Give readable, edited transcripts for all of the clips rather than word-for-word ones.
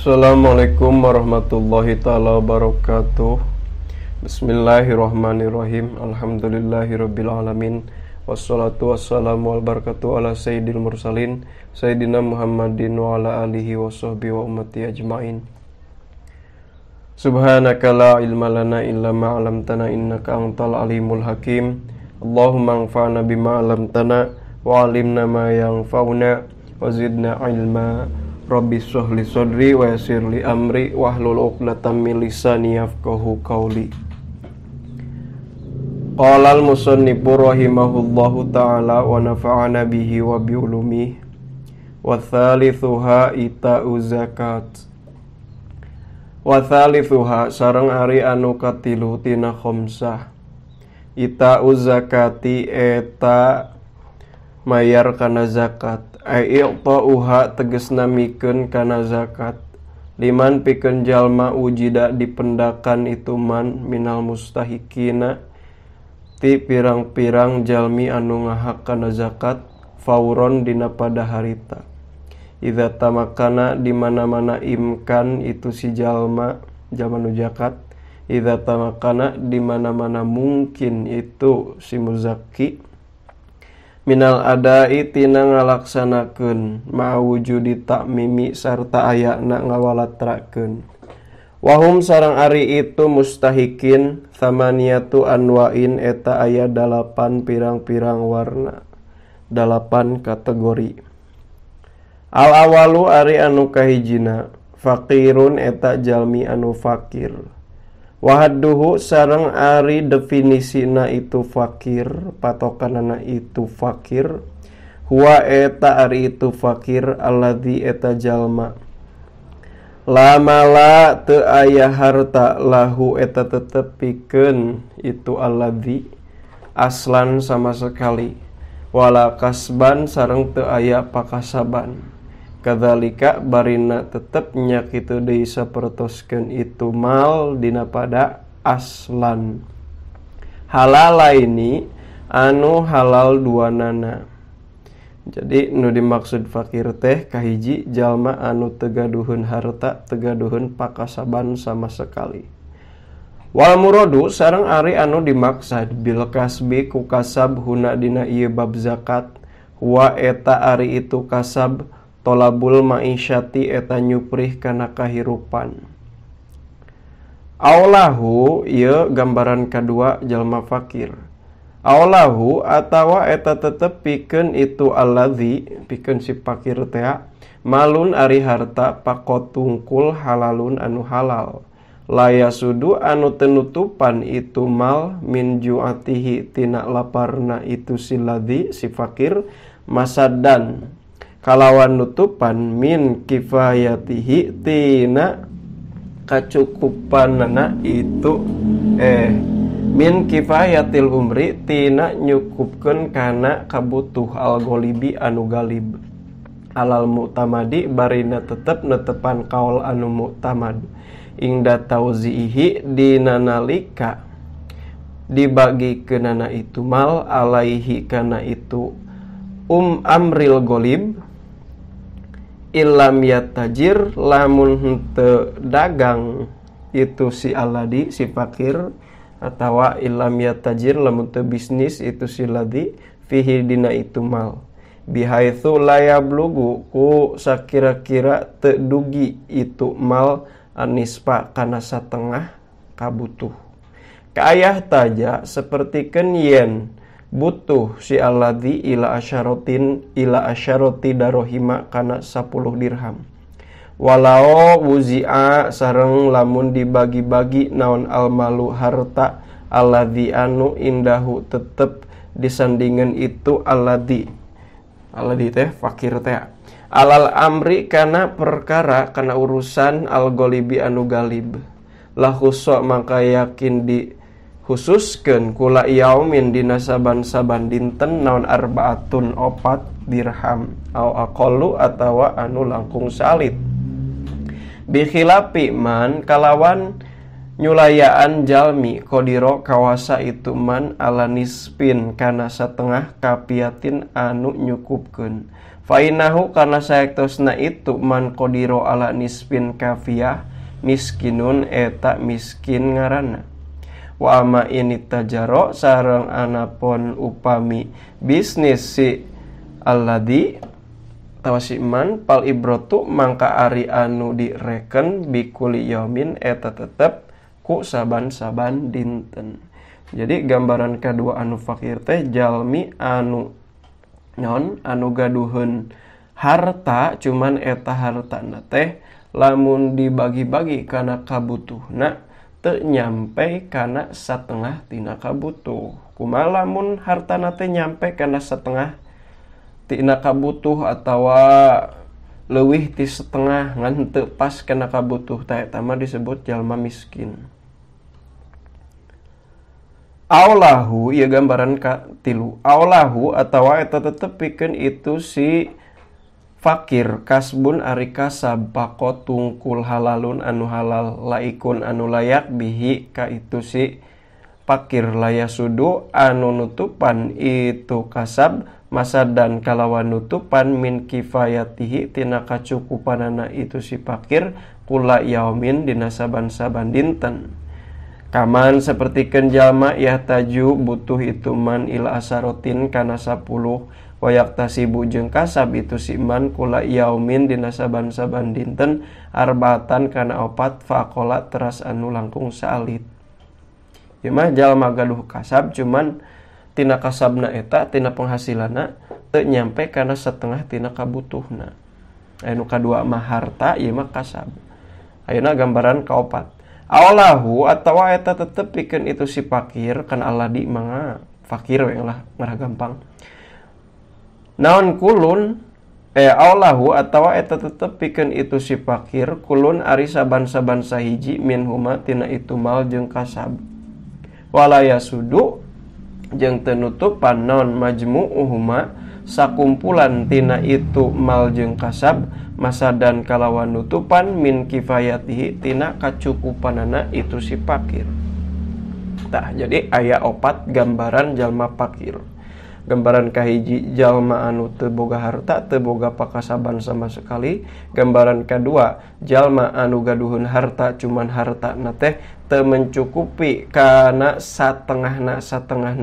Assalamualaikum warahmatullahi taala wabarakatuh. Bismillahirrahmanirrahim. Alhamdulillahirabbil alamin. Wassalatu wassalamu wal barakatuh ala sayyidil mursalin sayyidina Muhammadin wa ala alihi washabbihi wa ummati ajmain. Subhanaka la ilma lana illa ma 'allamtana innaka antal alimul hakim. Allahumma anfa'na bima 'allamtana wa 'allimna ma yanfa'una wa zidna ilma. Rabbi shrah li sadri wa yassir li amri wahlul 'uqdatam min lisani yafqahu qawli. Qala al-musannifu rahimahullahu ta'ala wa nafa'ana bihi wa bi ulumihi. Wa thalithuha ita'u zakat. Wa thalithuha sareng ari anu katilu tina khamsah. Ita'u zakati eta mayar kana zakat. Ai'ta'uha tegesna mikeun kana zakat. Liman pikeun jalma ujida dipendakan itu man minal mustahikina ti pirang-pirang jalmi anu ngahak kana zakat fauron dina pada harita. Idza tamakana di mana-mana imkan itu si jalma jalma nu zakat. Idza tamakana di mana-mana mungkin itu si muzakki minal adai tina ngalaksanakeun ma'wujudi ta'mimi sarta ayana ngawalatrakeun. Wahum sareng ari itu mustahikin thamaniyatu anwa'in eta aya 8 pirang-pirang warna, 8 kategori. Al awalu ari anu kahijina faqirun eta jalmi anu fakir. Wahadduhu sareng ari definisina itu fakir, patokanana itu fakir. Huwa eta ari itu fakir alladzi eta jalma lamala teu aya harta lahu eta tetep pikeun itu alladzi aslan sama sekali, wala kasban sareng teu aya pakasaban. Kadzalika barina tetep nya kitu deui sapertoskeun itu mal dina pada aslan. Halalaini anu halal duanana. Jadi nu dimaksud fakir teh kahiji jalma anu teu gaduheun harta, teu gaduheun pakasaban sama sekali. Wal muradu sareng ari anu dimaksad bil kasbi ku kasab huna dina ieu bab zakat. Wa eta ari itu kasab tolabul ma'isyati eta nyuprih kana kahirupan. Aulahu ieu gambaran kadua jalma fakir. Aulahu atawa eta tetep pikeun itu alladzi pikeun si fakir teh malun ari harta pakotungkul halalun anu halal. Layasudu anu tenutupan itu mal min ju'atihi tina laparna itu si ladzi si fakir masadan kalawan nutupan min kifayatihi tina kacukupanana itu min kifayatil umri tina nyukupkeun kana kabutuh al-golibi anu galib. Alal mu'tamadi barina tetep netepan kaul anu mu'tamad ingda tauzihi dina nalika dibagikeunana itu mal alaihi kana itu amril golib illam yatajir lamun henteu dagang itu si aladi si fakir, atawa illam yatajir lamun teu bisnis itu si ladi fihi dina itu mal bihaitsu la yablugu ku sakira-kira teu dugi itu mal anispa kana satengah kabutuh. Kaayah taja sapertikeun yen butuh si alladzi ila asyaratin ila asyarati darohima kana 10 dirham. Walau wuzi'a sareng lamun dibagi-bagi naon almalu harta alladzi anu indahu tetep disandingan itu alladzi. Alladzi teh fakir teh. Alal amri kana perkara kana urusan al-golibi anu galib. La khusa mangka yakin di khususkeun kula yaumin dina saban-saban dinten naon arbaatun 4 dirham au aqallu atawa anu langkung salit. Bi khilafi man kalawan nyulayaan jalmi qadira kawasa itu man ala nisfin kana satengah kapiatin anu nyukupkeun. Fainahu karena saektosna itu man qadiro ala nisbin kafiyah miskinun eta miskin ngaranna. Wa ama ini tajaro sareng anapon upami bisnis si alladzi tawa si man pal ibrotu mangka ari anu direken bikuli yaumin eta tetep ku saban-saban dinten. Jadi gambaran kedua anu fakir teh jalmi anu non anu gaduheun harta cuman eta hartana teh lamun dibagi-bagi kana kabutuhna teu nyampe kana satengah tina kabutuh. Kumaha lamun hartana teh nyampe kana setengah tina kabutuh atawa leuwih ti setengah ngan teu pas kana kabutuh tah eta mah disebut jalma miskin. Aulahu ieu gambaran ka tilu. Aulahu atawa eta tetep pikeun itu si fakir kasbun ari kasab pako tungkul halalun anu halal laikun anu layak bihi ka itu si fakir layasudu anu nutupan itu kasab masadan kalawan nutupan min kifayatihi tina kacukupanana itu si fakir kula yaumin dina saban-saban dinten. Kaman sapertikeun jalma yahtaju butuh itu man ila asarotin kana 10 wayak tasibu jeung kasab itu si man kula yaumin dina saban-saban dinten arbaatan kana opat faqala teras anu langkung saalit. Ieu mah jalma gaduh kasab cuman tina kasabna eta tina penghasilanna teu nyampe kana setengah tina kabutuhna. Anu kadua mah harta ieu mah kasab. Ayeuna gambaran kaopat. Aulahu atawa eta tetep pikeun itu si fakir kan aladi mangga fakir we lah ngarah gampang. Naon kulun aulahu atawa eta tetep pikeun itu si fakir kulun ari saban-saban sahiji min huma tina itu mal jeung kasab. Wala yasudu jeung teu nutupan naon majmu'uhuma sakumpulan tina itu mal jeung kasab masadan kalawan nutupan min kifayatihi tina kacukupanana itu si fakir. Tah jadi aya opat gambaran jalma fakir. Gambaran kahiji jalma anu teu boga harta teu boga pakasaban sama sekali. Gambaran kadua jalma anu gaduhun harta cuman hartana teh teu mencukupi kana satengahna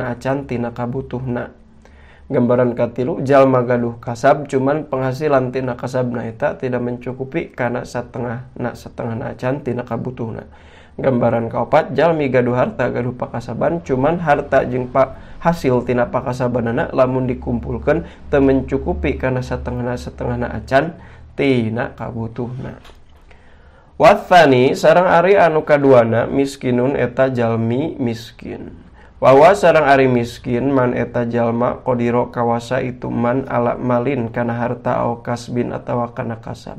acan tina kabutuhna. Gambaran katilu jalma gaduh kasab cuman penghasilan tina kasabna eta tidak mencukupi kana satengahna acan tina kabutuhna. Gambaran kaopat jalmi gaduh harta gaduh pakasaban cuman harta jeung hasil tina pakasabanana lamun dikumpulkeun teu mencukupi kana satengahna acan tina kabutuhna. Watsani sareng ari anu kaduana miskinun eta jalmi miskin. Wawa sareng ari miskin man eta jalma qadiro kawasa itu man ala malin kana harta au kasbin atawa kana kasab.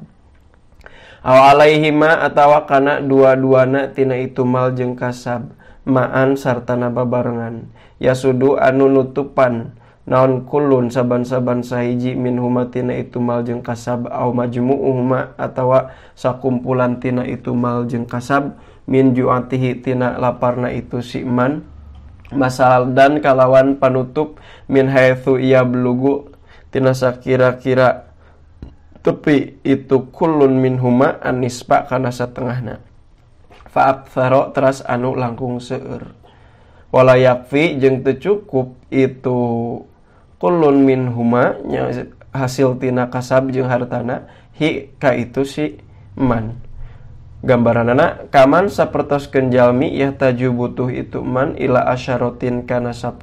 Aw alaihima atawa kana dua-duana tina itu mal jeung kasab maan sartana babarengan. Yasudu anu nutupan naon kulun saban-saban sahiji min huma tina itu mal jeung kasab au majmu'uhuma atawa sakumpulan tina itu mal jeung kasab min ju'atihi tina laparna itu si man masal dan kalawan panutup min haitsu yablugu tina sakira-kira tepi itu kulun min huma anispa kana satengahna fa aktsaro teras anu langkung seueur wala yakfi jeung teu cukup itu kulun min huma nya hasil tina kasab jeung hartana hi ka itu si man. Gambaranana kaman sapertoskeun jalmi yahtaju butuh itu man ila asyarotin kana 10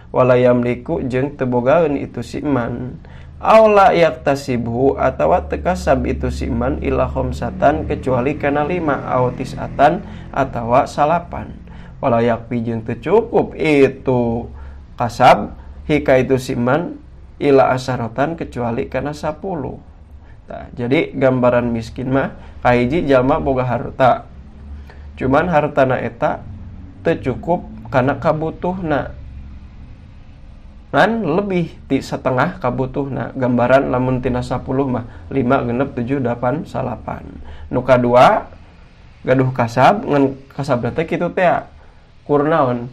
wala yamliku jeung teu bogaeun itu si man. Aula yaktasibhu atawa teu kasab itu si man ila khamsatan kecuali kana 5 au tisatan atawa 9. Wala yakfi jeung teu cukup itu kasab hika itu si man ila asyarotan kecuali kana 10. Nah, jadi gambaran miskin mah kahiji jalma boga harta. Cuman hartana eta teu cukup kana kabutuhna. Ngan lebih ti setengah kabutuhna. Gambaran lamun tina 10 mah 5 6 7 8 9. Nu kadua gaduh kasab ngan kasabna teh kitu teh kurnaon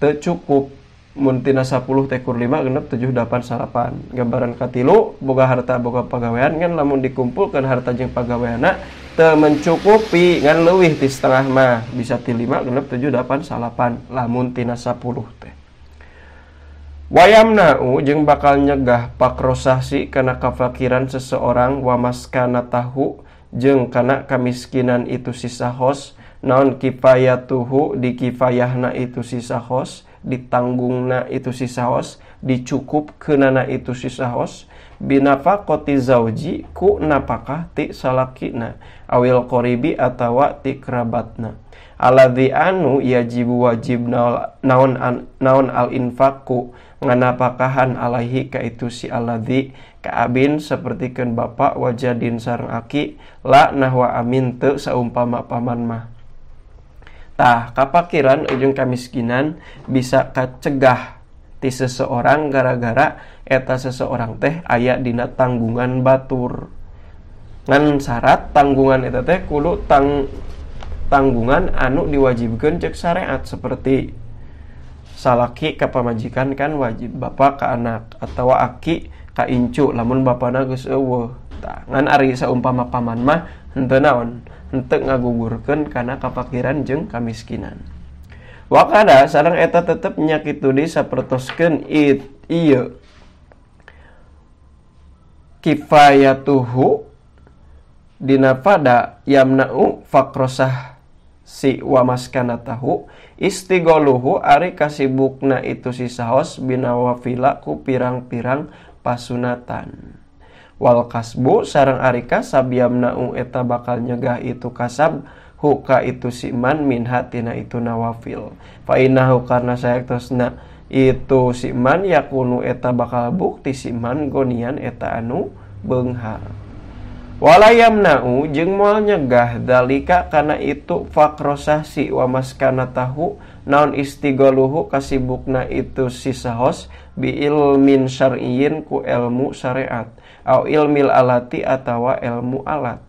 teu cukup Mun tina 10 teh kur 5 genep 7 8 9. Gambaran katilu boga harta boga pagawean ngan lamun dikumpulkeun harta jeung pagaweanna teu mencukupi ngan leuwih ti setengah mah bisa ti 5 genep 7 8 9 lamun tina 10 teh. Wayamna'u jeung bakal nyegah pakrosahsi kana kafakiran seseorang wa maskana tahu jeung kana kamiskinan itu si sahos naon kifayatuhu di kifayahna itu si sahos ditanggungna itu si sahos dicukupkeunana itu si sahos binafaqati zauji ku napakah ti salakina awil qoribi atawa ti kerabatna alladzi anu yajibu wajib naon naon al infaqu nganapakahan alaihi ka itu si alladzi ka abin sapertikeun bapa wajadin sareng aki la nahwa amin teu saumpama paman mah. Tah kapakiran jeung kamiskinan bisa kacegah ti seseorang gara-gara eta seseorang teh aya dina tanggungan batur. Ngan syarat tanggungan eta teh kudu tanggungan anu diwajibkeun cek syariat seperti salaki ka pamajikan kan wajib, bapak ka anak atawa aki ka incu lamun bapana geus eueuh. Tah ngan ari saumpama paman mah henteu naon, henteu ngagugurkeun kana kapakiran jeung kamiskinan. Wakada sareng eta tetep nya kitu deui sapertoskeun ieu kifayatuhu dina pada yamna'u faqrosah si wa maskanatahu istigoluhu ari kasibukna itu si sahos binawafila ku pirang-pirang pasunatan. Wal kasbu sareng ari kasab yamna'u eta bakal nyegah itu kasab huka itu si man minha tina itu nawafil. Fa innahu karna saektosna itu si man yakunu eta bakal bukti si man gonian eta anu beunghar. Wala yamna'u jeung moal nyegah dalika kana itu faqrosahsi wa maskanatahu naon istighaluhu kasibukna itu si sahos bi ilmin syar'iyyin ku ilmu syariat au ilmil alati atawa ilmu alat.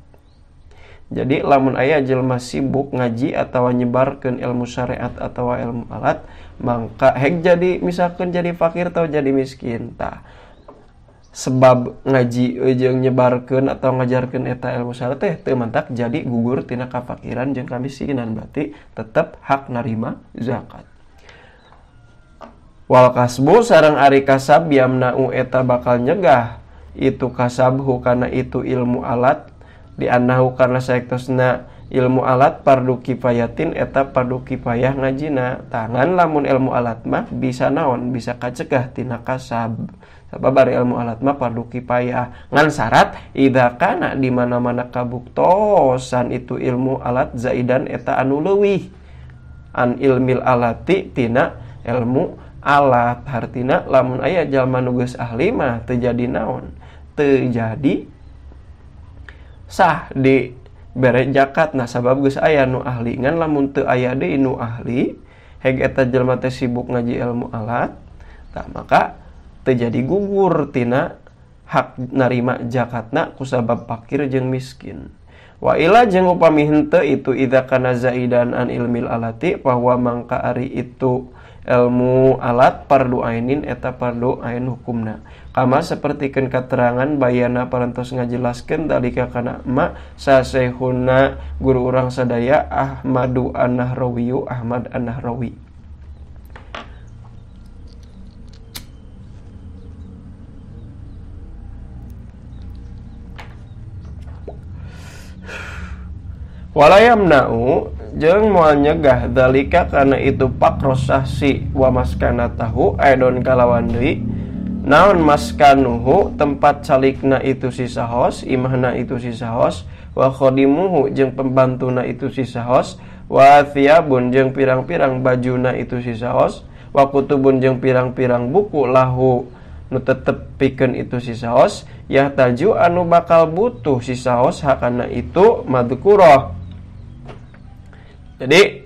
Jadi lamun aya jelema sibuk ngaji atawa nyebarkeun ilmu syariat atawa ilmu alat mangka hek jadi misalkan jadi fakir atau jadi miskin. Tah sebab ngaji jeung nyebarkeun atau ngajarkeun eta ilmu syariat teh teu mantak jadi gugur tina kafakiran jeung kamiskinan, berarti tetep hak narima zakat. Wal kasbu sareng ari kasab yamna'u eta bakal nyegah itu kasabhu kana itu ilmu alat di annahu karena saektosna ilmu alat pardu kifayatin eta pardu kifayah ngajina. Tangan lamun ilmu alat mah bisa naon bisa kacegah tina kasab. Sabab ari ilmu alat mah pardu kifayah ngan syarat idza kana di mana-mana kabuktosan itu ilmu alat zaidan eta anu leuwih an ilmil alati tina ilmu alat. Hartina lamun aya jalma nu geus ahli mah teu jadi naon teu jadi sah di bere zakat. Nah sabab geus aya nu ahli ngan lamun teu aya deui nu ahli heg eta jelema teh sibuk ngaji ilmu alat tah maka teu jadi gugur tina hak narima zakatna kusabab fakir jeung miskin. Wa ila jeung upami henteu itu idza kana zaidan an ilmil alati bahwa mangka ari itu ilmu alat pardu ainin eta pardu ain hukumna. Kama sapertikeun katerangan bayana parantos ngajelaskeun dalika kana ma sasehuna guru urang sadaya Ahmadu An-Nahrawiyu Ahmad An-Nahrawi. Wala yamna'u jeung moal nyegah dalika kana itu pakrosahsi wa maskanatahu aidon kalawan deui naon maskanuhu tempat calikna itu si sahos imahna itu si sahos wa khodimuhu jeung pembantuna itu si sahos wa thiyabun jeung pirang-pirang bajuna itu si sahos wa kutubun jeung pirang-pirang buku lahu nu tetep pikeun itu si sahos yahtaju anu bakal butuh si sahos hakana itu madhkurah. Jadi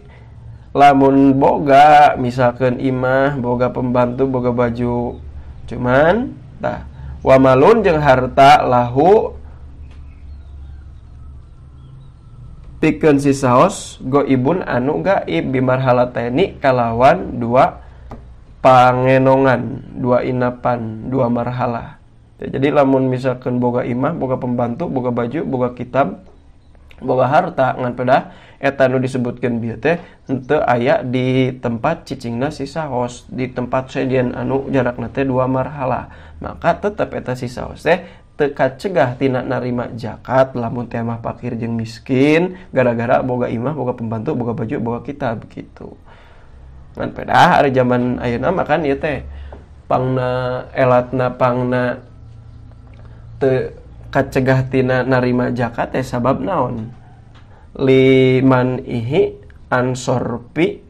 lamun boga misalkan imah, boga pembantu, boga baju, cuman tah wa malun jeung harta lahu pikeun si saos goibun anu gaib bimarhalateni kalawan dua pangenongan, dua inapan, dua marhalah. Jadi lamun misalkan boga imah, boga pembantu, boga baju, boga kitab, boga harta ngan pedah eta nu disebutkeun bieu teh henteu aya di tempat cicingna si sahos, di tempat sejen anu jarakna teh dua marhalah. Maka tetep eta si sahos teh teu kacegah tina narima zakat lamun teh mah fakir jeung miskin gara-gara boga imah, boga pembantu, boga baju, boga kitab gitu. Ngan pedah ari zaman ayeuna mah kan ieu teh pangna elatna pangna teu kacegah tina narima zakat teh sabab naon? Liman ihi ansorpi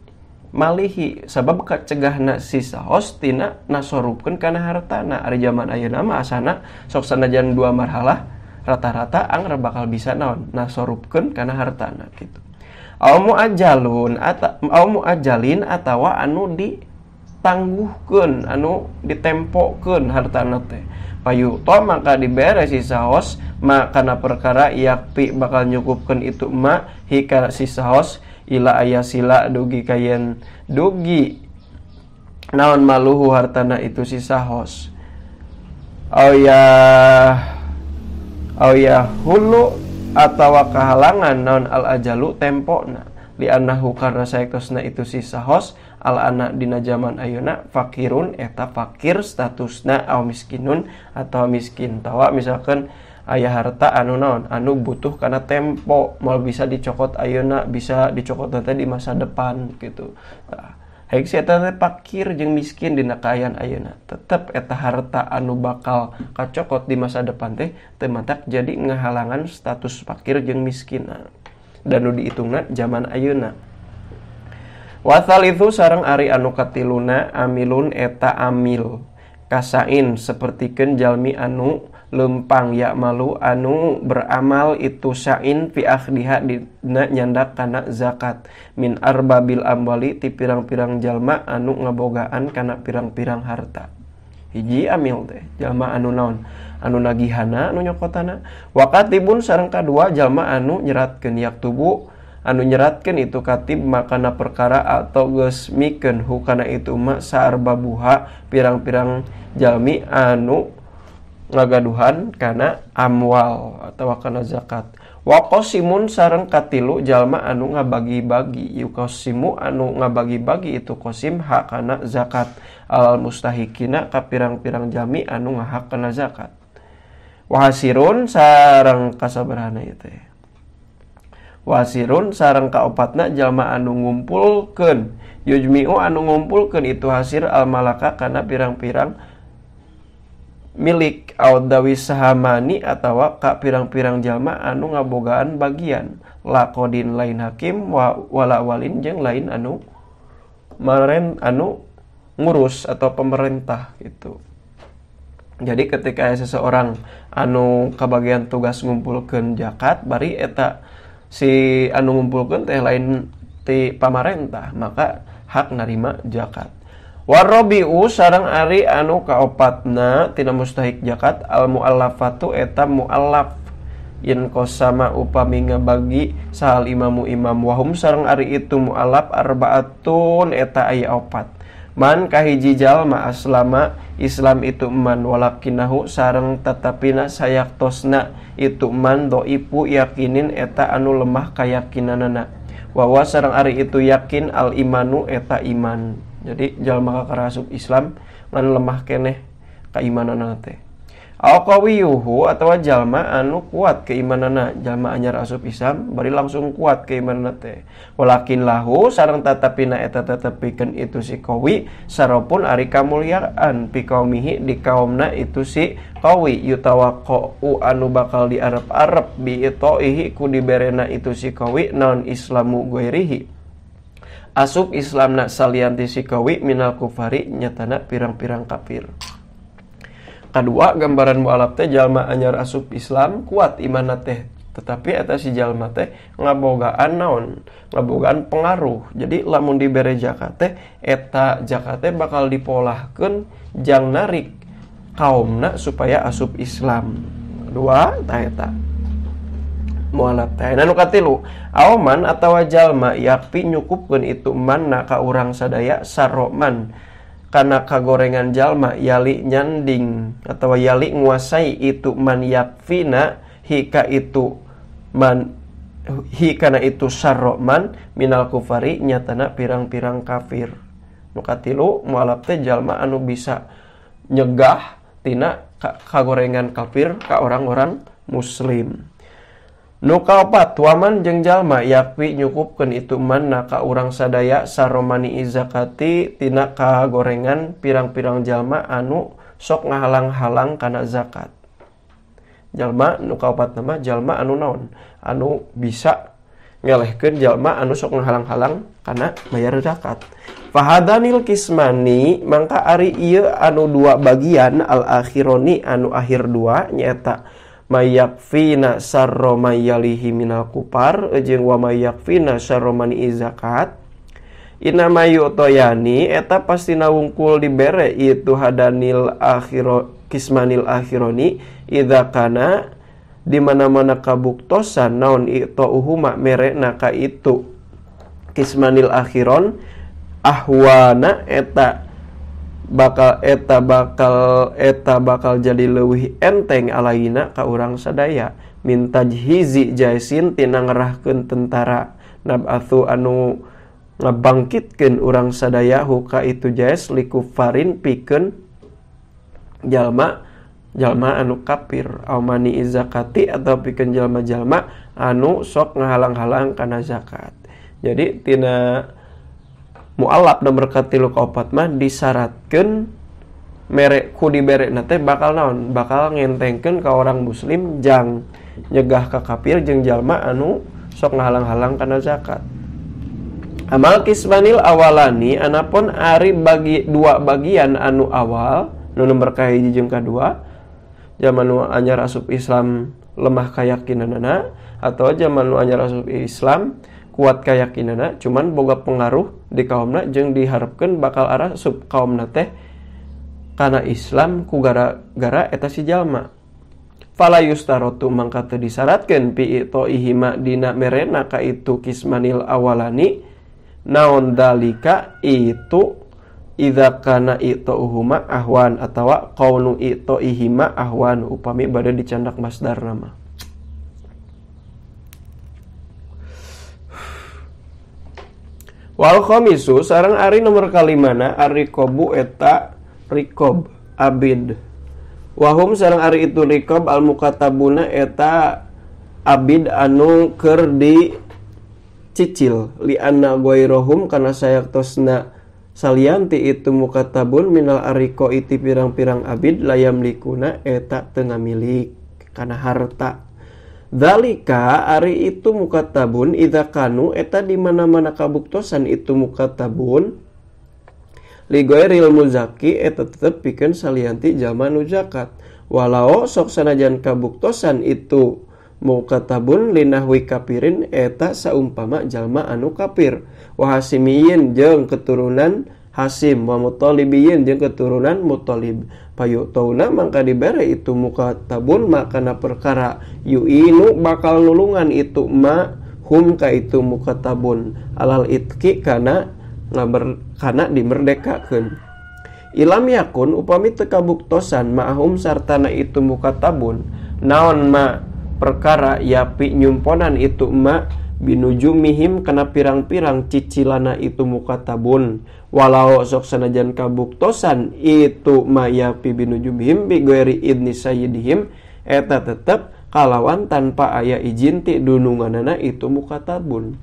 malihi, sabab kacegahna si sahos tina nasorupkeun kana hartana. Ari zaman ayeuna mah asana sok sanajan dua marhalah rata-rata angger bakal bisa naon nasorupkeun kana hartana gitu. Au muajjalun au muajjalin atawa anu ditangguhkeun, anu ditempokeun hartana teh. Payuto maka dibere si sahos ma kana perkara yakpi bakal nyukupkeun itu ma hika si sahos ila ayasila dugi kayen dugi naon maluhu hartana itu si sahos. Au ya hulu atawa kahalangan naon al ajalu tempona li annahu karna saektosna itu si sahos al anak dina zaman ayeuna fakirun eta fakir statusna au miskinun atau miskin. Tawa misalkan aya harta anu naon anu butuh karena tempo mau bisa dicokot ayeuna, bisa dicokot nanti di masa depan gitu. Tah haik si eta teh fakir jeung miskin dina kaayaan ayeuna tetep eta harta anu bakal kacokot di masa depan teh teu matak jadi ngahalangan status fakir jeung miskinna dan nu diitungna zaman ayeuna. Wathalithu sareng ari anu katiluna amilun eta amil kasain sapertikeun jalmi anu lempang ya malu anu beramal itu sain fi akhdiha dina nyandak kana zakat min arbabil amwali ti pirang-pirang jalma anu ngabogaan kana pirang-pirang harta. Hiji amil teh jalma anu naon anu nagihana anu nyokotana. Wa katibun sareng kadua jalma anu nyeratkeun yaktubu anu nyeratkeun itu katib makana perkara atau geus mikeun hukana itu ma saarbabuha pirang-pirang jalmi anu ngagaduhan kana amwal atau kana zakat. Wa qasimun sareng katilu jalma anu ngabagi-bagi yuqasimu anu ngabagi-bagi itu qasim hak kana zakat al mustahikina ka pirang-pirang jalmi anu ngahak kana zakat. Wa hasirun sareng kasabarahana ieu teh. Wasirun sareng kaopatna jalma anu ngumpulkeun yujmi'u anu ngumpulkeun itu hasir al malaka kana pirang-pirang milik au dawi sahamani atawa ka pirang-pirang jalma anu ngabogaan bagian lakodin lain hakim wa wala walin jeung lain anu maren anu ngurus atau pemerintah gitu. Jadi ketika seseorang anu kabagian tugas ngumpulkeun zakat bari eta si anu ngumpulkeun teh lain ti pamarentah maka hak narima zakat. Warabiu sareng ari anu kaopatna tina mustahik zakat al muallafatu eta muallaf yen kosama upami ngabagi sahal imamu imam wahum sareng ari itu muallaf arbaatun eta aya opat. Man kahiji jalma aslama Islam itu man walakinahu sareng tetapina sayaktosna itu man doipu yakinin eta anu lemah kayakinanana wawa sareng ari itu yakin al imanu eta iman. Jadi jalma kakarasup Islam ngan lemah keneh kaimananana teh. Au qawiyuhu atawa jalma anu kuat keimanana, jalma anyar asup Islam bari langsung kuat keimanana teh. Walakin lahu sareng tatapina eta tetepikeun itu si qawi saropun ari kamulyaan pi kaumihi di kaumna itu si qawi yutawaqqa'u anu bakal diarep-arep bi itaihi ku diberena itu si qawi naon islamu ghairihi. Asup Islamna salian ti si qawi minal kufari nyatana pirang-pirang kafir. Kedua gambaran mualaf teh jalma anyar asup Islam kuat imanna teh tetapi eta si jalma teh ngabogaan naon ngabogaan pengaruh. Jadi lamun dibere zakat teh eta zakat teh bakal dipolahkeun jang narik kaumna supaya asup Islam. Dua tah eta mualaf teh. Anu katilu auman atawa jalma yakpi nyukupkeun itu manna ka urang sadaya saroman kana kagorengan jalma yali nyanding atau yali nguasai itu man yakfina hika itu man hi kana itu sarroman minal kufari nyatana pirang-pirang kafir. Nu katilu mualaf teh jalma anu bisa nyegah tina kagorengan kafir ka orang-orang muslim. Nu kaopat waman jeung jalma yakfi nyukupkeun itu man na ka urang sadaya saromani zakati tina kagorengan pirang-pirang jalma anu sok ngahalang-halang kana zakat. Jalma nu kaopat nama jalma anu naon? Anu bisa ngelehkeun jalma anu sok ngahalang-halang kana bayar zakat. Fahadanil kismani mangka ari ieu anu dua bagian al akhironi anu akhir dua nyaeta mayakfina sarro mayalihi minal kupar jeung wa mayakfina sarro mani zakat inna mayutoyani eta pastina wungkul dibere itu hadanil akhiro kismanil akhironi idza kana di mana-mana kabuktosan naon itauhuma merena ka itu kismanil akhiron ahwana eta bakal jadi leuwih enteng alaina ka urang sadaya min tajhizi jaisin tina ngerahkeun tentara nabatsu anu ngabangkitkeun urang sadaya huka itu jais likufarin pikeun jalma jalma anu kafir au mani zakati atau pikeun jalma-jalma anu sok ngahalang-halang kana zakat. Jadi tina mualaf nomor katilu kaopat mah disyaratkeun mere ku dibere na teh bakal naon? Bakal ngentengkeun ka orang muslim jang nyegah ka kafir jeung jalma anu sok ngahalang-halang kana zakat. Amal kismanil awalani anapun ari bagi dua bagian anu awal nu nomor kahiji jeung kadua zaman nu anyar asup Islam lemah kayakinanana atau zaman nu anyar asup Islam kuat kayakinanana cuman boga pengaruh di kaumna jeung diharapkeun bakal arah sub kaumna teh kana Islam ku gara-gara eta si jalma. Fala yustarotu mangka teu disyaratkeun pi ihima dina merena ka itu kismanil awalani naon dalika itu idza kana itauhuma ahwan atawa kaunu itoihima ahwan upami bade dicandak masdar nama. Wal khamisu sareng ari nomor kalimana ar-riqabu eta riqab abid. Wahum sareng ari itu riqab al mukatabuna eta abid anu keur dicicil li anna ghairahum kana sayaktosna salianti itu mukatabun minal ariko iti pirang-pirang abid layam likuna eta teu ngamilik kana harta. Dzalika ari itu mukatabun idza kanu eta di mana-mana kabuktosan itu mukatabun li ghairil muzaki eta tetep pikeun salianti jalma nu zakat. Walau sok sanajan kabuktosan itu mukatabun linahwi kapirin eta saumpama jalma anu kafir wa hasimiyin jeung keturunan Hasim wa mutalibiyin jeung keturunan Mutalib payu tauna mangka dibere itu mukatabun makana perkara yuinu bakal nulungan itu ma hum ka itu mukatabun alal itki kana kana dimerdekakeun ilam yakun upami teu kabuktosan ma'hum sartana itu mukatabun naon ma perkara yapi nyumponan itu ma binujumihim kana pirang-pirang cicilana itu mukatabun walau sok sanajan kabuktosan itu ma yapi binujumihim bi ghairi idni sayyidihim eta tetep kalawan tanpa aya izin ti dununganana itu mukatabun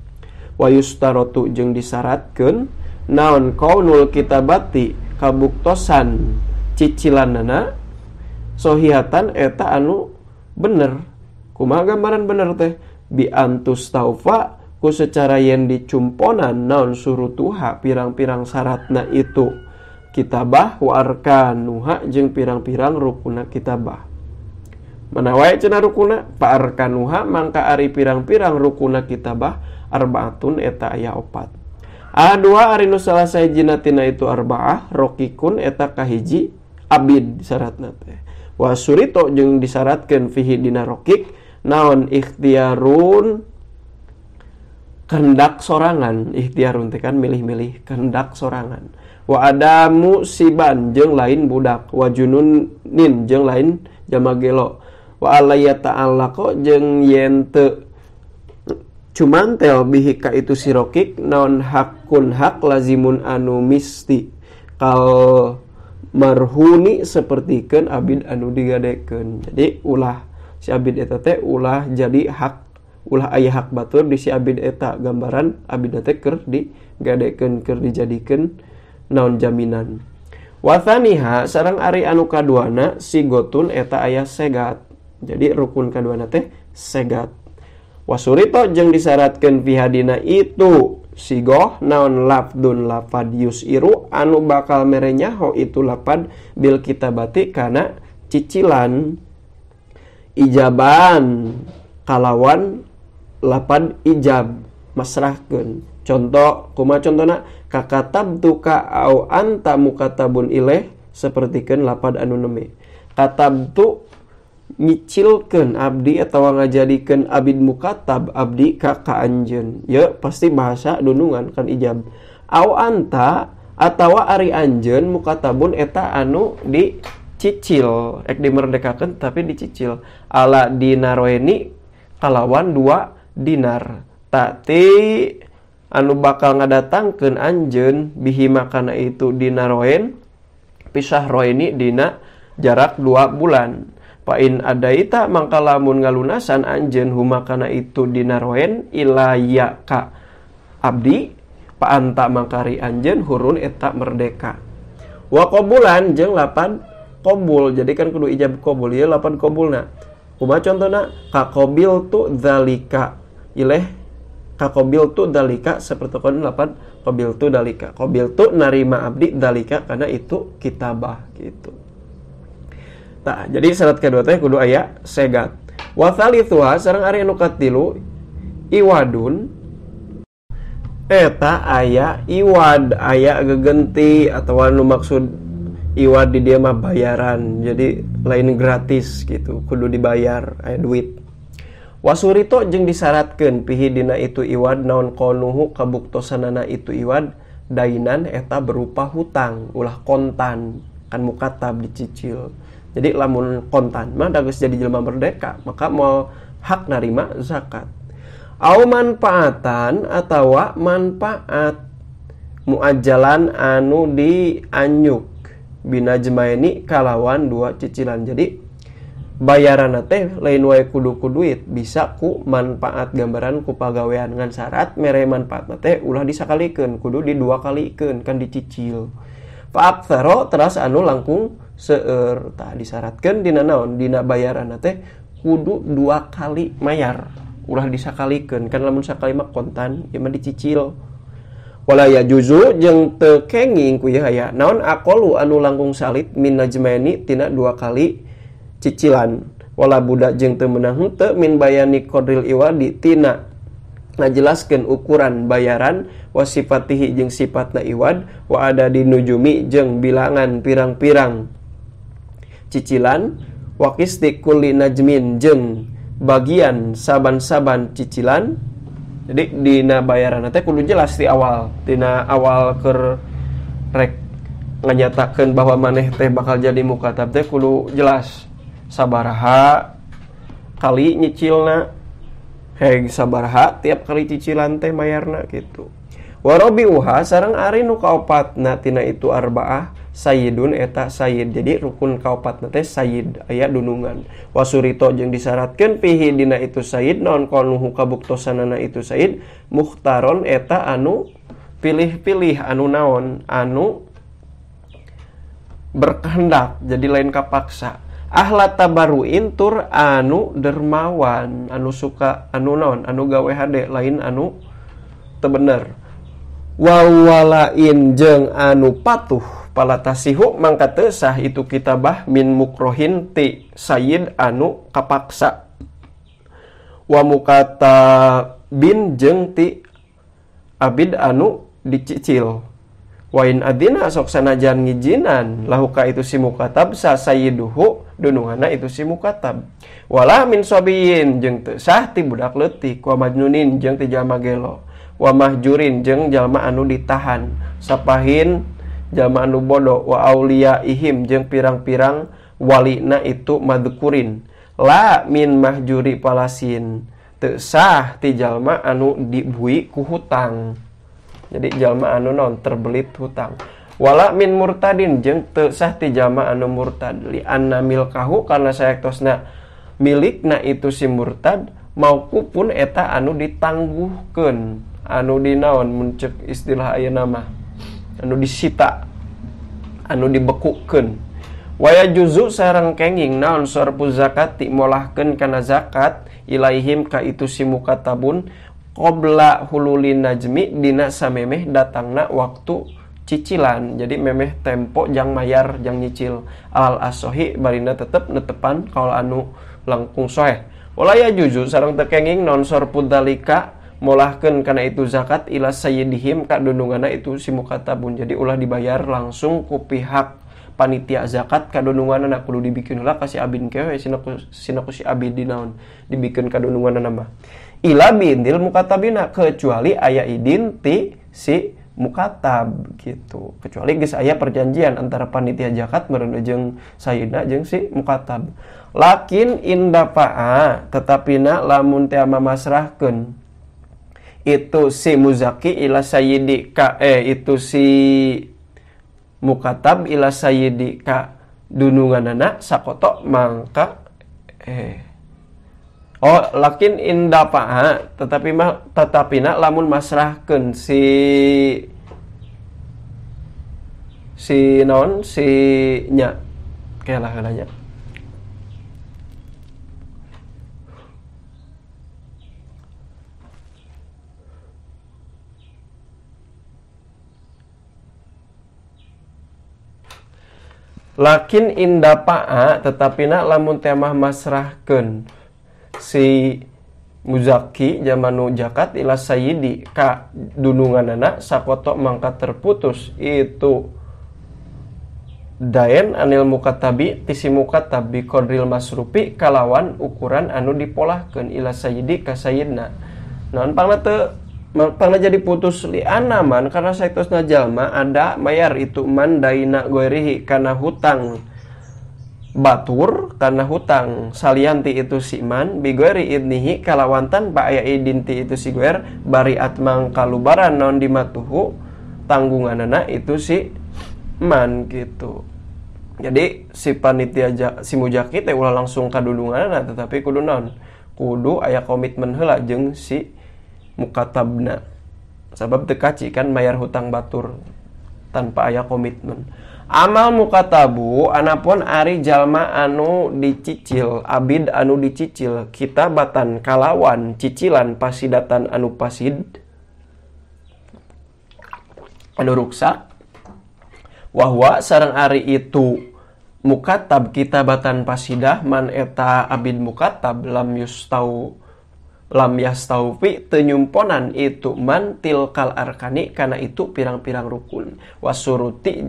wa yustarotu jeung disyaratkeun naon kaunul kitabati kabuktosan cicilanana sohihatan eta anu bener. Kumaha gambaran bener teh bi antus taufa ku secara yen dicumponan naon surutuha pirang-pirang syaratna itu kitabah wa arkanuha jeung pirang-pirang rukuna kitabah. Mana wae cenah rukuna fa arkanuha mangka ari pirang-pirang rukuna kitabah arbaatun eta aya opat. A dua ari nu salah sahijina tina itu arbaah rokikun eta kahiji abid syaratna teh. Wa surito jeung disyaratkeun fihi dina rokik naon ikhtiarun kehendak sorangan. Ikhtiarun teh kan milih-milih kehendak sorangan. Wa adamu siban jeung lain budak, wa jununin jeung lain jalma gelo, wa alaya ta'allaqo jeung yen teu cumantel bihi ka itu sirokik naon hakun hak lazimun anu misti kal marhuni sapertikeun abid anu digadekeun. Jadi ulah si abid eta teh ulah jadi hak, ulah aya hak batur di si abid eta, gambaran abid teh keur digadekeun, keur dijadikeun naon jaminan. Wa tsaniha sareng ari anu kaduana sigotun eta aya segat. Jadi rukun kaduana teh segat. Wasurito jeung disyaratkeun fi hadina itu sigoh naon lafdun lafad yusiru anu bakal mere nyaho itu lapad bil kitabati kana cicilan ijaban kalawan lapad ijab masrahkeun. Contoh kumaha contona kakatabtu ka au anta mukatabun ilaih sapertikeun lapad anu neme. Katabtu nyicilkeun abdi atawa ngajadikeun abid mukatab abdi ka ka anjeun. Ye pasti bahasa dunungan kan ijab. Au anta atawa ari anjeun mukatabun eta anu dicicil, ek dimerdekakeun tapi dicicil ala dinaroeni kalawan 2 dinar. Tati anu bakal ngadatangkeun anjeun bihi makana itu dinaroen pisah roeni dina jarak 2 bulan. Pain adaita mangka lamun ngalunasan anjeun humakana itu dinaroen ilaya ka abdi paanta mangkari anjeun hurun eta merdeka. Wa qabulan jeung lapan qabul. Jadi kan kudu ijab qabul ieu lapan qabulna. Kumaha contona ka qabil tu dzalika ileh ka qabil tu dzalika sapertikeun lapan qabil tu dzalika. Qabil tu narima abdi dzalika karena itu kitabah gitu. Nah, jadi syarat kedua teh kudu aya segat. Wa thalithuha sareng ari anu katilu iwadun eta aya iwad, aya gegenti atawa nu maksud iwad di dia mah bayaran. Jadi lain gratis gitu, kudu dibayar aya duit. Wasurito jeung disyaratkeun pihi dina itu iwad naon qanuhu kabuktosanana itu iwad dainan eta berupa hutang, ulah kontan kan mukatab dicicil. Jadi lamun kontan mah da geus jadi jelema merdeka, maka mau hak narima zakat. Au manfaatan atawa manfaat muajalan anu dianyuk binajmaini kalawan 2 cicilan. Jadi bayaran teh lain wae kudu ku duit, bisa ku manfaat gambaran ku pagawean ngan syarat mere manfaat teh ulah disakalikeun, kudu di 2 kalikeun kan dicicil. Fa aktsaro teras anu langkung seueur. Tah disyaratkeun dina naon dina bayaran teh kudu 2 kali mayar, ulah disakalikeun kan lamun sakali mah kontan ieu mah dicicil. Wala ya juzu jeung teu kenging ku ieu aya naon aqalu anu langkung salit min najmaini tina 2 kali cicilan. Wala budak jeung teu meunang henteu min bayani qadril iwadi tina ngajelaskeun ukuran bayaran wa sifatihi jeung sifatna iwad wa adadi nujumi jeung bilangan pirang-pirang cicilan wa qisti kulli najmin jeung bagian saban-saban cicilan. Jadi dina bayaran teh kudu jelas di awal, dina awal keur rek nganyatakeun bahwa maneh teh bakal jadi mukatab teh kudu jelas sabaraha kali nyicilna, heg sabaraha tiap kali cicilan teh mayarna gitu. Warabiuha sareng ari nu kaopatna tina itu arbaah sayyidun eta sayyid. Jadi rukun kaopatna teh sayyid aya dunungan. Wasurito jeung disyaratkeun pihi dina itu sayyid naon qanuhu kabuktosanana itu sayyid mukhtaron eta anu pilih-pilih anu naon anu berkehendak, jadi lain kapaksa. Ahla tabaruin tur anu dermawan, anu suka anu naon anu gawe hade lain anu teu bener. Wawalain jeung anu patuh palatasihu mangka teu sah itu kitabah min mukrohin ti sayyid anu kapaksa. Wa mukatabin jeung ti abid anu dicicil. Wain adina sok sanajan ngijinan lahuka itu si mukatab sa sayyiduhu dununganna itu si mukatab. Wala min sabiyin jeung teu sah ti budak leutik wa majnunin jeung ti jalma gelo. Wa mahjurin jeung jalma anu ditahan sapahin jalma anu bodoh wa auliyaihim jeung pirang-pirang walina itu madhkurin la min mahjuri palasin teu sah ti jalma anu dibui ku hutang. Jadi jalma anu non terbelit hutang. Wala min murtadin jeung teu sah ti jalma anu murtad li anna milkahu karena saektosna milikna itu si murtad maukupun eta anu ditangguhkeun anu dinaon mun ceuk istilah ayeuna mah anu disita anu dibekukeun. Waya juzu sareng kenging naon sorpu zakati molahkeun kana zakat ilaihim ka itu si mukatabun qabla hululin najmi dina samemeh datangna waktu cicilan. Jadi memeh tempo jang mayar jang nyicil alal asohi barina tetep netepan kaul anu langkung soheh. Wala juzu sareng teu kenging naon sorpu dalika molahkeun kana itu zakat ila sayyidihim ka dundunganna itu si mukatabun. Jadi ulah dibayar langsung ku pihak panitia zakat kadununganna kudu dibikeun heula ka si abin kewe sina ku si abid dinaon dibikeun kadununganna mah ila bindil mukatabina kecuali aya idin ti si mukatab gitu. Kecuali geus aya perjanjian antara panitia zakat meureun jeung sayyidna jeung si mukatab. Lakin indafa'a tetapina lamun teh mamasrahkeun itu si muzaki ila sayyidi ka itu si mukatab ila sayyidi ka dununganana sakoto mangka oh lakin indafa'a tetapi mah tetapina lamun masrahkeun si naon si nya kelah heula. Lakin indapa'a tetapina lamun temah masrahkeun si muzaki jamanu zakat ila sayyidi ka dununganana sakoto mangka terputus itu daen anil mukatabi ti si mukatabi qadril masrufi kalawan ukuran anu dipolahkeun ila sayyidi ka sayyidna. Naon pangna teu pangna jadi putus li anaman karena saektosna jalma ada mayar itu man daina goirihi kana hutang batur karena hutang salianti itu si man bigoiri idnihi kalawan tanpa aya idin ti itu si goer bari atmang kalubaran non dimatuhu tanggunganana itu si man gitu. Jadi si panitia si mujaki teh ulah langsung kadulunganana tetapi kudu naon kudu aya komitmen heula jeung si mukatabna sabab teu kaci kan mayar hutang batur tanpa aya komitmen. Amal mukatabu anapun ari jalma anu dicicil abid anu dicicil kitabatan kalawan cicilan pasidatan anu pasid anu ruksak wahwa sareng ari itu mukatab kitabatan pasidah man eta abid mukatab lam yustau lam yastaufi teu nyumponan itu man tilkal arkani kana itu pirang-pirang rukun wasuruti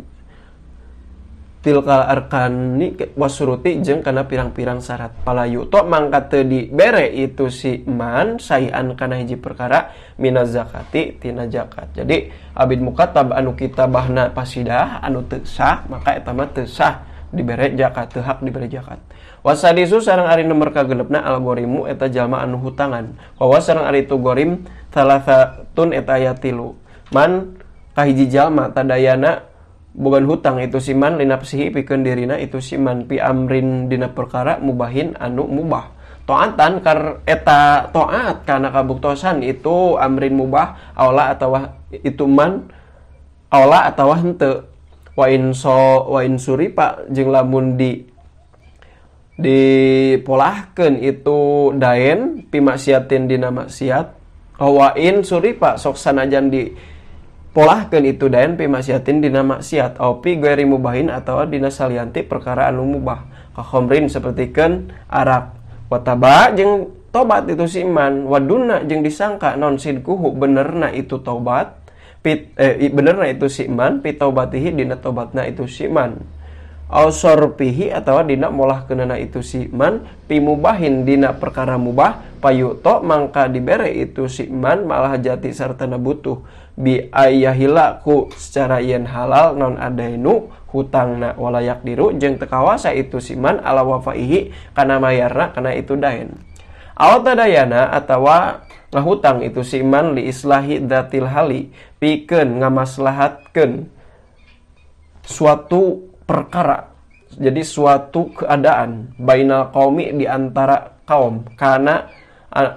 tilkal arkani wasuruti jeung kana pirang-pirang syarat palayu to mangka teu dibere itu si man sayan kana hiji perkara minaz zakati tina zakat. Jadi abid mukatab anu kitabahna pasidah anu teu sah maka eta mah teu sah dibere zakat teu hak dibere zakat. Wasadisu sareng ari nomor kagenepna algorimu eta jalma anu hutangan. Wa sareng ari itu gorim salasatun eta aya tilu. Man kahiji jalma tadayana bogan hutang itu si man linapsihi pikeun dirina itu si man pi amrin dina perkara mubahin anu mubah. Taatan kar eta taat kana kabuktosan itu amrin mubah aula atawa itu man aula atawa henteu. Wa in so wa in suripa jeung lamun dipolahkeun itu daen pimaksiatin dina maksiat wa in suripa sok sanajan dipolahkeun itu daen pimaksiatin dina maksiat au pi ghairi mubahin atawa dina salianti perkara anu mubah ka khamrin sapertikeun arak wa taba jeung tobat itu si iman waduna jeung disangka non sidkuhu benerna itu tobat benerna itu si iman pi taubatihi dina tobatna itu si iman. Au sorpihi atawa dina molahkeunana itu si man pimubahin dina perkara mubah payuto mangka dibere itu si man malah jati sartana butuh bi ayahila ku secara yen halal non adainu hutangna walayak diru jeung teu kawasa itu si man ala wafaihi kana mayarna kana itu daen. Aw tadayana atawa ngahutang itu si man li islahi datil hali pikeun ngamaslahatkeun suatu perkara, jadi suatu keadaan bainal qaumi di antara kaum karena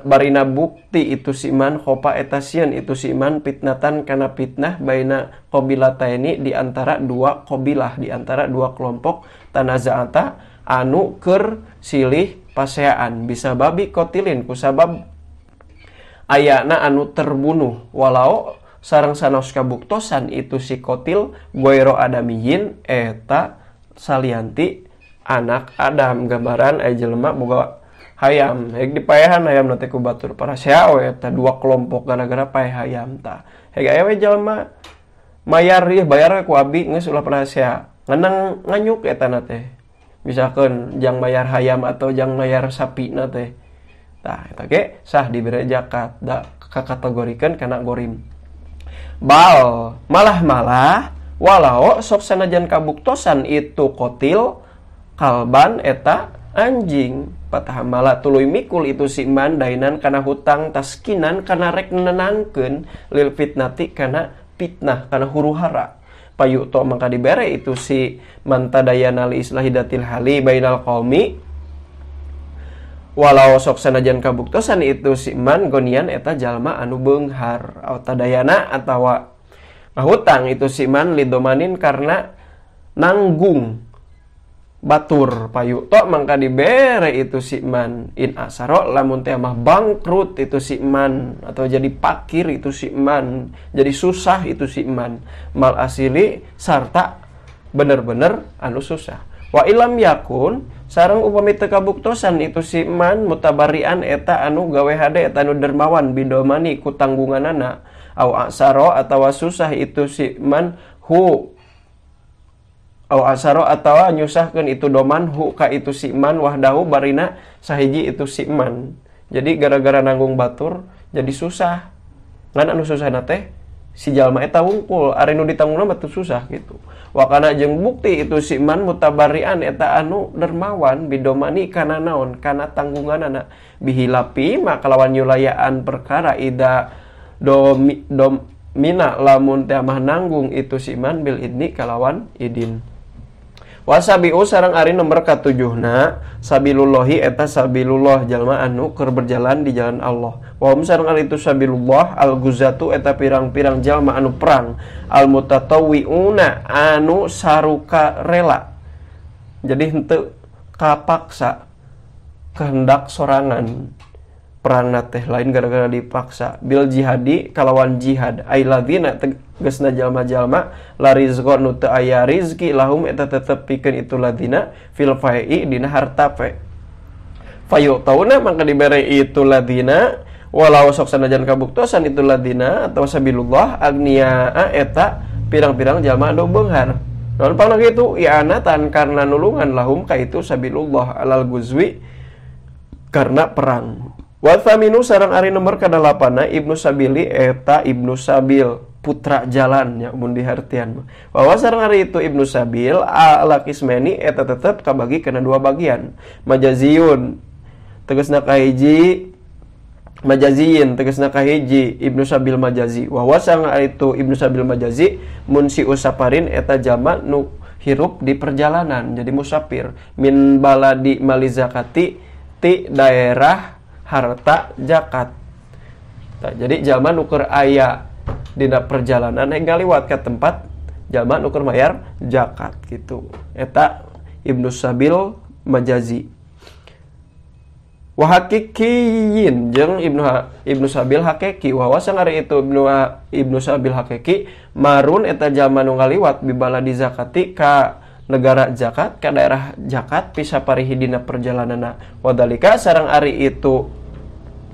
barina bukti itu si man khopa etasieun itu si man fitnatan kana fitnah baina qabilataini di antara dua qabilah, di antara dua kelompok tanazaata anu keur silih paseaan bisa babi kotilin kusabab ayana anu terbunuh walau sareng sanos kabuktosan itu si kotil goiro adamiyin eta salianti anak Adam. Gambaran aya jelema boga hayam hek dipaehan hayam na teh ku batur parasea we eta dua kelompok gara-gara paeh hayam tah hek aya we jelema mayar ieu bayar ku abi geus ulah parasea nganang nganyuk eta na teh misalkan jang mayar hayam atau jang mayar sapi na teh tah eta ge sah dibere zakat da kakategorikeun kana gorim. Bal malah-malah walau sok sanajan kabuktosan itu kotil kalban eta anjing patahamala tuluy mikul itu si man dainan kana hutang taskinan kana rek nenangkeun lil fitnati kana fitnah kana huru-hara payuto mangka dibere itu si man tadayana li islahidatil hali bainal qaumi walau sok sanajan kabuktosan itu si man gonian eta jalma anu beunghar au tadayana atawa ngahutang itu si man lidomanin karena nanggung batur payu tok mangka dibere itu si man in asaro lamun teh mah bangkrut itu si man atau jadi pakir itu si man jadi susah itu si man mal asili sarta bener-bener anu susah. Wa ilam yakun sareng upami teu kabuktosan itu si man mutabarian eta anu gawe hade eta anu dermawan bidomani ku tanggunganana au asaro atawa susah itu si man hu au asaro atawa nyusahkeun itu doman hu ka itu si man wahdahu barina sahiji itu si man. Jadi gara-gara nanggung batur jadi susah. Ngan anu susahna teh si jalma eta wungkul ari nu ditanggungna mah teu susah gitu. Wakana jeung bukti itu si man mutabarian eta anu dermawan bidomani kana naon kana tanggunganana bihilapi maka lawan nyulayaan perkara ida domina lamun teh mah nanggung itu si man bil idni kalawan idin. Wasabiu sareng ari nomor katujuhna sabilullahi eta sabilullah jalma anu keur berjalan di jalan Allah. Wa hum sareng ari itu sabilullah al-guzatu eta pirang-pirang jalma anu perang al-mutatawwiuna anu saruka rela. Jadi henteu kapaksa kehendak sorangan perang teh lain gara-gara dipaksa bil jihadi kalawan jihad ailadzina tegasna jalma-jalma la rizqa nu teu aya rizki lahum eta tetep pikeun itu ladina fil fai'i dina harta fe fayu tauna mangka dibere itu ladina walau sok sanajan kabuktosan itu ladina atau sabilullah agnia eta pirang-pirang jalma anu beunghar naon pangna kitu i'anatan karena nulungan lahum ka itu sabilullah alal guzwi karena perang. Wa thaminu sareng ari nomor kadalapana Ibnu Sabili eta Ibnu Sabil putra jalan ya mun dihartian. Wa sareng ari itu Ibnu Sabil ala kismeni eta tetep kabagi kana dua bagian. Majaziyun tegasna kahiji majaziyin tegasna kahiji Ibnu Sabil majazi. Wa sareng ari itu Ibnu Sabil majazi munsi usaparin eta jalma nu hirup di perjalanan jadi musafir min baladi malizakati ti daerah harta zakat. Nah, jadi jalma nu keur aya dina perjalanan yang ngaliwat ke tempat jalma nu keur mayar zakat gitu. Eta Ibnu Sabil majazi. Wa hakikiyin jeung Ibnu Sabil hakiki wa sangari itu Ibnu Sabil hakiki marun eta jalma nu ngaliwat bibaladi zakati ka negara zakat ka daerah zakat pisaparihi dina perjalananna. Wadalika sareng ari itu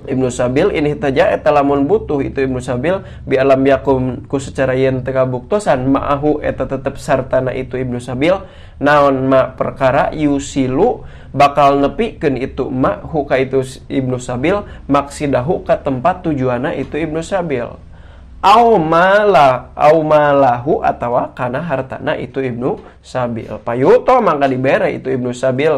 Ibnu Sabil ini taja eta lamun butuh itu Ibnu Sabil bi alam yakum ku secara yen teu kabuktosan ma'ahu eta tetep sartana itu Ibnu Sabil naon ma perkara yusilu bakal nepikeun itu ma hu ka itu Ibnu Sabil maksidahu ka tempat tujuanna itu Ibnu Sabil au mala au malahu atawa kana hartana itu Ibnu Sabil payuto mangka dibere itu Ibnu Sabil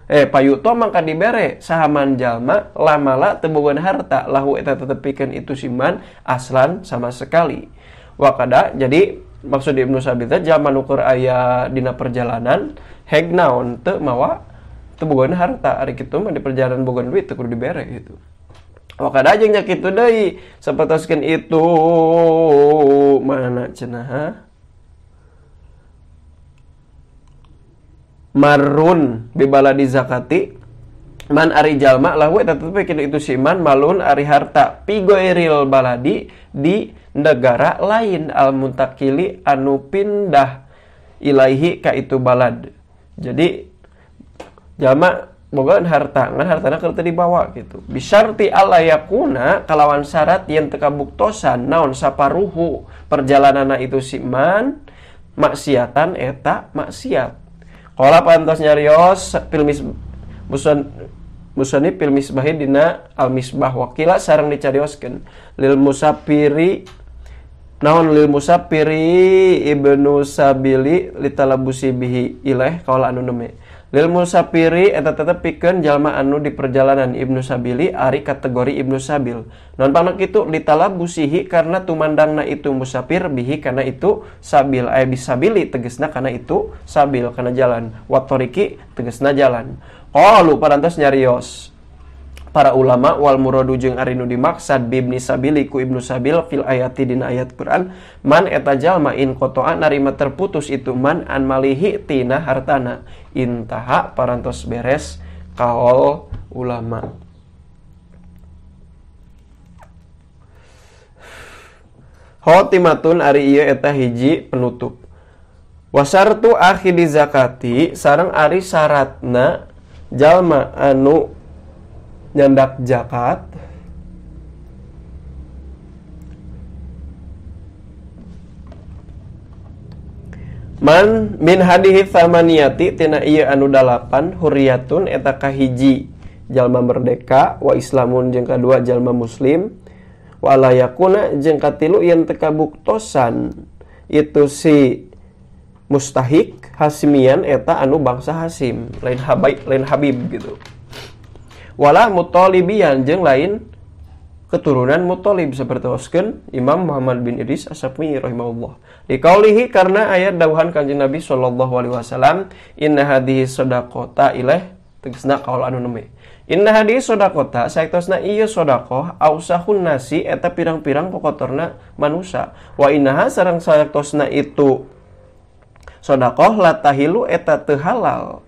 payuto mangka dibere sahaman jalma lamala teu boga harta lahu eta tetepikeun itu siman aslan sama sekali. Wakada jadi maksud Ibnu Sabil teh jalma nu keur aya dina perjalanan heg naon teu mawa teu boga harta ari kitu mah di perjalanan boga duit teu kudu dibere gitu. Wakada jeung nya kitu deui sapertoskeun itu mana cenah marun bibaladi zakati man ari jalma lahu eta tetepikeun itu siman malun ari harta pigoiril baladi di negara lain al muntakili anu pindah ilaihi ka itu balad. Jadi jalma bogaan harta ngan hartana keur teu dibawa gitu. Bisyarti alla yakuna kalawan syarat yen teu kabuktosan naon saparuhu perjalananna itu siman maksiatan eta maksiat. Qala pantos nyarios filmis musani fil misbahi dina al misbah wakila sareng dicarioskeun lil musafiri naon lil musafiri Ibnu Sabili litalabusi bihi ilaih kaula anu neme lil musafiri eta tetep pikeun jalma anu di perjalanan Ibnu Sabili ari kategori Ibnu Sabil naon pangna kitu litalabusihi karena tumandangna itu musafir bihi kana itu sabil aya bisabili tegesna kana itu sabil kana jalan watoriki tegesna jalan. Qalu parantos nyarios para ulama wal muradu jeung ari nu dimaksad bibni sabili ku Ibnu Sabil fil ayati dina ayat Quran man eta jalma in qata'a narima terputus itu man an malihi tina hartana intaha parantos beres kaol ulama. Khotimatun ari ieu eta hiji penutup. Wasartu akhidi zakati sareng ari syaratna jalma anu nyandak zakat man min hadihi thamaniyati tina ieu anu dalapan hurriyatun eta kahiji jalma merdeka wa islamun jeung kadua jalma muslim wa la yakuna jeung katilu yen teu kabuktosan itu si mustahik hasimian eta anu bangsa Hasim lain habaib lain habib gitu wala mutalibian jeung lain keturunan Muthalib sapertoskeun Imam Muhammad bin Idris As-Syafi'i rahimahullah. Dikaulihi karena ayat dawuhan Kanjeng Nabi sallallahu alaihi wasallam inna hadhihi shadaqata ilaih tegasna kaul anu neme. Inna hadhihi shadaqata saektosna ieu sedekah ausahun nasi eta pirang-pirang kokotorna manusa. Wa innaha sareng saektosna itu sedekah latahilu eta teu halal.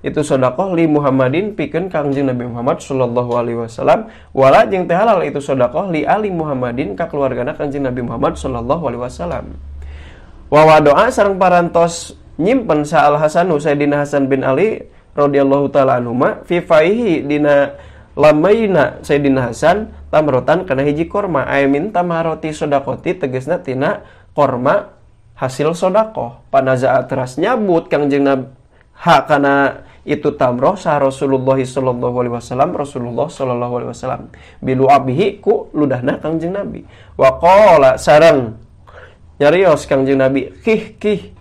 Itu sedekah li Muhammadin pikeun Kangjeng Nabi Muhammad sallallahu alaihi wasallam wala jeung teu halal itu sedekah li ali Muhammadin ka keluargana Kangjeng Nabi Muhammad sallallahu alaihi wasallam. Wa wadoa sareng parantos nyimpen sa Al Hasanu Sayyidina Hasan bin Ali radhiyallahu taala anhuma fi faihi dina lamaina Sayyidina Hasan tamrotan kana hiji korma ay min tamaroti sedekoti tegasna tina korma hasil sedekah. Panaza'a teras nyabut Kangjeng Nabi ha kana itu tamroh sah Rasulullah sallallahu alaihi wasallam Rasulullah sallallahu alaihi wasallam bilu abihi ku ludahna Kangjeng Nabi wa qala sareng nyarios Kangjeng Nabi kih kih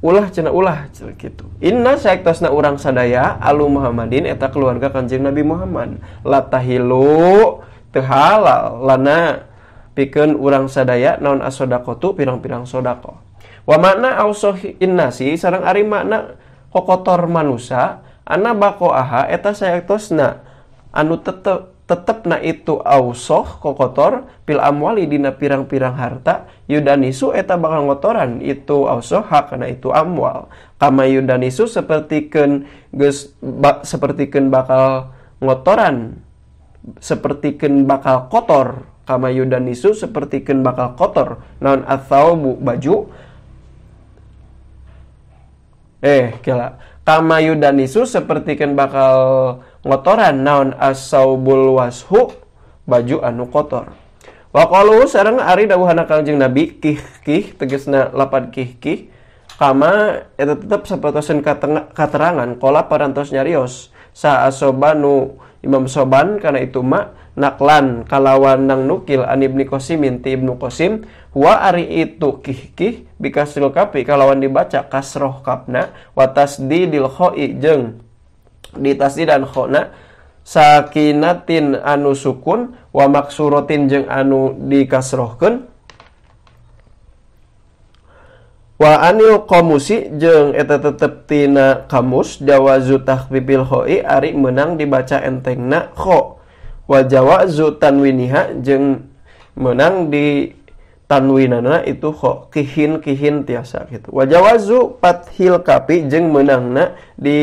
ulah cenah ulah cenah kitu inna saektosna urang sadaya alu Muhammadin eta keluarga Kangjeng Nabi Muhammad latahilu teu halal lana pikeun urang sadaya naon as-sadaqatu pirang-pirang sedekah. Wa makna ausohin nasi sareng ari makna kokotor manusa ana baqoaha eta saektosna anu tetepna itu ausoh kokotor pil amwali dina pirang-pirang harta yudanisu eta bakal ngotoran itu ausoh hakana itu amwal kama yudanisu sapertikeun geus sapertikeun bakal ngotoran sapertikeun bakal kotor kama yudanisu sapertikeun bakal kotor naon athaubu baju kela kama yudanisu sapertikeun bakal ngotoran naon asaubul washu baju anu kotor. Wa qalu sareng ari dawuhana Kangjeng Nabi kih kih tegasna lapad kih kih kama eta tetep sapertoseun katerangan qala parantos nyarios sa asobanu Imam Soban kana itu ma naklan kalawan nang nukil an Ibnu Qasimin ti Ibnu Qasim wa ari itu kih kih bikasril kapi kalawan dibaca kasroh kapna wa tasdidil khoi jeung ditasdidan khona sakinatin anu sukun wa maksuratin jeung anu dikasrohkeun wa anil qamusi jeung eta tetep tina kamus jawazu takhfifil khoi ari meunang dibaca entengna kho wa jawazu tanwiniha jeung meunang di tanwinana itu kho kihin kihin tiasa gitu wa jawazu fathil kapi jeung meunangna di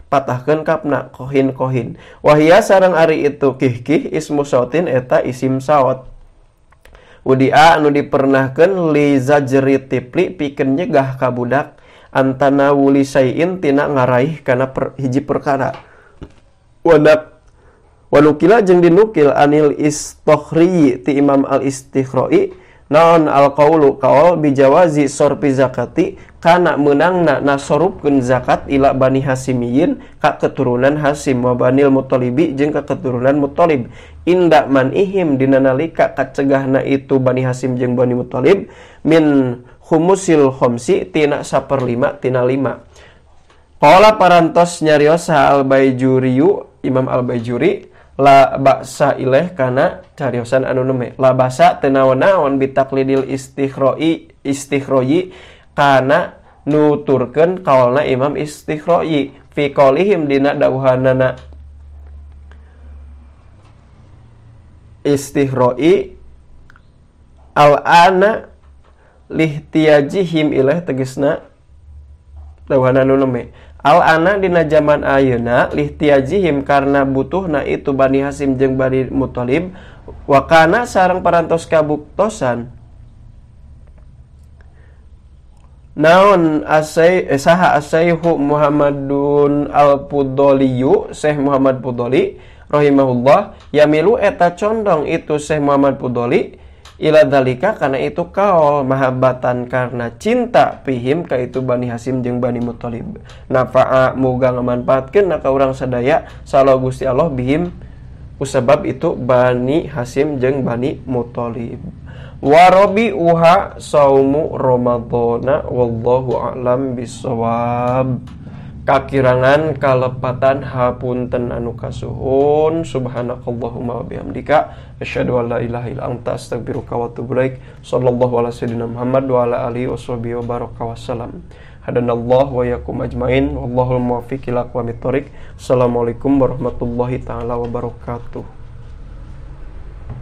patahkeun kapna kohin kohin wahia sareng ari itu kih kih ismu sautin eta isim saut udia anu dipernahkeun li zajri tipli pikeun nyegah ka budak antana wuli sayin tina ngaraih kana hiji perkara wanak wanukila jeung dinukil anil istokhri ti Imam al Istikhroi naon al qaulu qaul bijawazi sorfi zakati kana meunangna nasorupkeun zakat ila bani Hasimiyin ka keturunan Hasim wa banil Muttalibi jeung ka keturunan Muttalib inda manihim dina nalika kacegahna itu bani Hasim jeung bani Muttalib min khumusil khamsi tina saperlima tina lima. Qala parantos nyarios al-Baijuriyu Imam al-Baijuri la baksa ileh kana cariosan anu neme la basa teu naon-naon bitaklidil istikhroyi kana nuturkeun kaolna Imam Istikhroyi fi qaulihim dina dawuhanana Istikhroyi al ana lihtiyajihim ileh tegesna dawuhana anu neme al ana dina jaman ayeuna lihtiyajihim karena butuhna itu Bani Hasim jeung Bani Muthalib wa kana sareng parantos kabuktosan naon asai saha asaihu Muhammadun al-Pudoliyu Syekh Muhammad Pudoli rahimahullah yamilu eta condong itu Syekh Muhammad Pudoli ila dzalika kana itu kaol mahabbatan karena cinta pihim ka itu Bani Hasim jeung Bani Muthalib nafa'a muga ngamanfaatkeun ka urang sadaya salah Gusti Allah bihim usabab itu Bani Hasim jeung Bani Muthalib. Warabi uha saumu Ramadhana wallahu a'lam bissawab. Kakirangan kalepatan hapunten anu kasuhun. Subhanakallahumma wa bihamdika asyhadu an la ilaha illa anta astaghfiruka wa atubu ilaik. Sallallahu ala sayyidina Muhammad wa ala alihi washabihi wa baraka wasallam. Hadanallahu wa yakum ajmain. Wallahul muwaffiq ila aqwamit thoriq. Assalamualaikum warahmatullahi taala wabarakatuh.